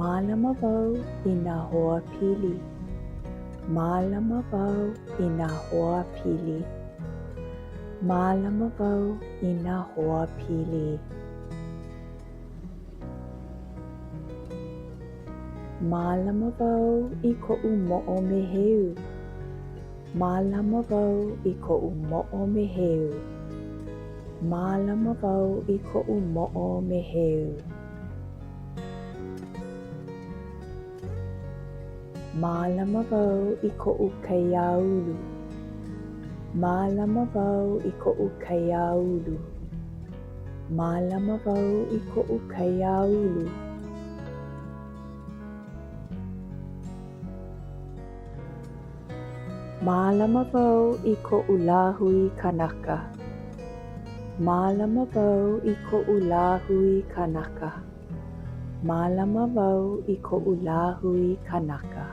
Mālama wau i nā hoa pili. Mālama wau i nā hoa pili. Mālama wau i nā hoa pili. Mālama wau i koʻu moʻomeheu. Mālama wau i koʻu moʻomeheu. Mālama wau i koʻu moʻomeheu. Mālama wau i koʻu kaiāulu. Mālama wau i koʻu kaiāulu. Mālama wau i koʻu kaiāulu. Mālama wau i koʻu lāhui kanaka. Mālama wau i koʻu lāhui kanaka. Mālama wau i koʻu lāhui kanaka.